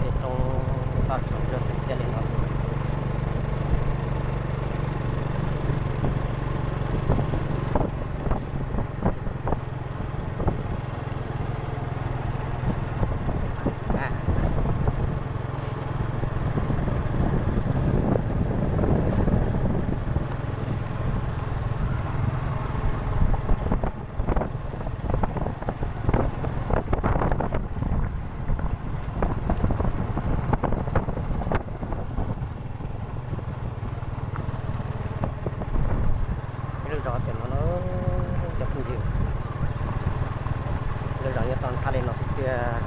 Tej roob toj tsuag ntsuag xiab xiab li no xwb. Ib lub zos tias no cov phooj ywg, lub zos nyob toj ntxhab li no xwb tiag.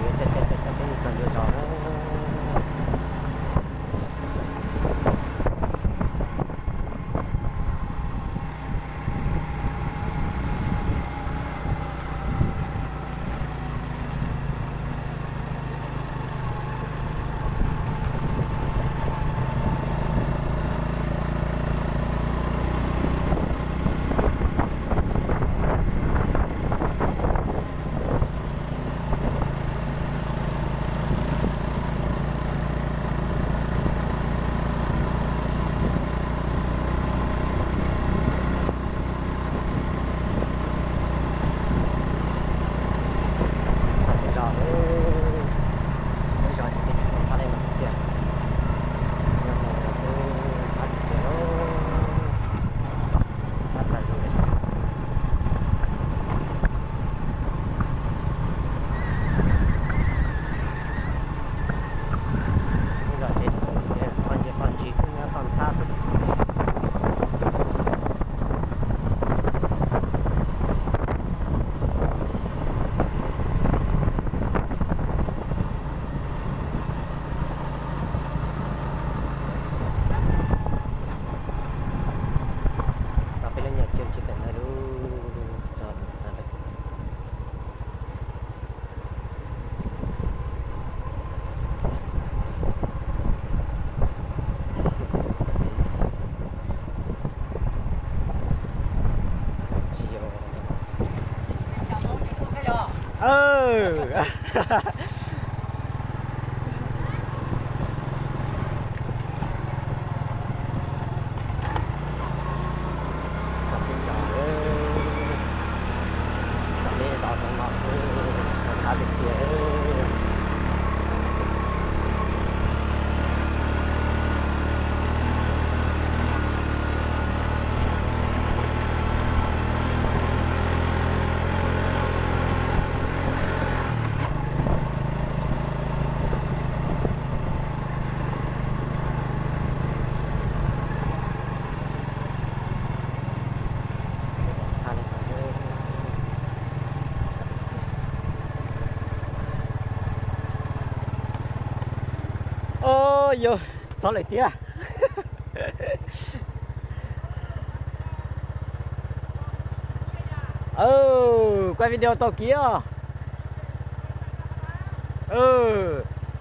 Yuav caij caij caij caij peb mus txog ncua zos. Yog txhob lawm tiag. Kuaj video tau kiag.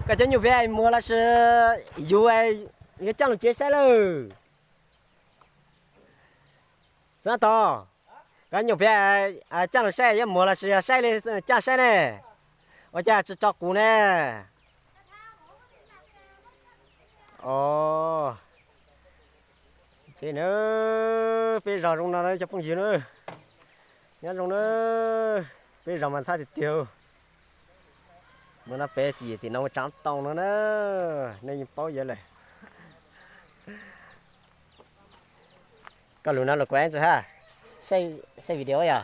Koj cov nyuam pem muag los sis yus yuav caij lus tsev saib lawm. Xav tau, koj nyuam pem caij lus saib yuav muag los sis yog saib li caij saib ne? Ua cas tsis tso kuv ne? Ces na, peb zos zoo no na cov phooj ywg na, nyob zoo na, peb zos mas ntxhab tiag tiag. Mus no pem tim tim no ua tsav tooj no na, nej yeej paub yuav lawm. Koj lus no lus kuv ntsis ha, saib video yog.